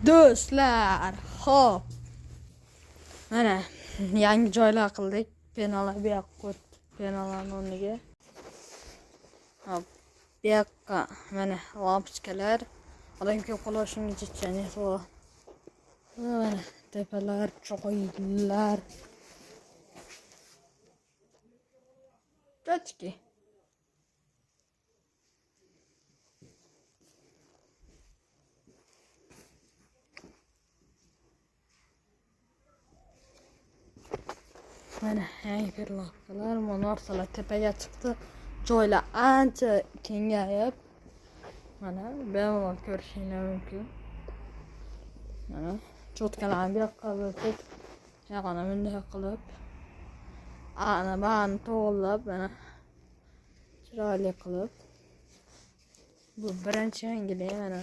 Do'stlar, xo'p. Mana yangi joylar qildik. Penalar bu yoqqa o'tdi. Penalarning o'rniga. Hop, bu yoqqa mana lampochkalar. Odam ko'p qolar shunga jitchani. Mana tepalar, choylar. Точки. Mana yangi perlapkalar, mana narsalar tepaga chiqdi. Joylar ancha kengayib, mana bemalol ko'rishinglar mumkin. Mana cho'tkalarni bu yoqqa o'tib, yog'ini bunday qilib, ana barini to'g'irlab, mana chiroyli qilib. Bu birinchi yangilik mana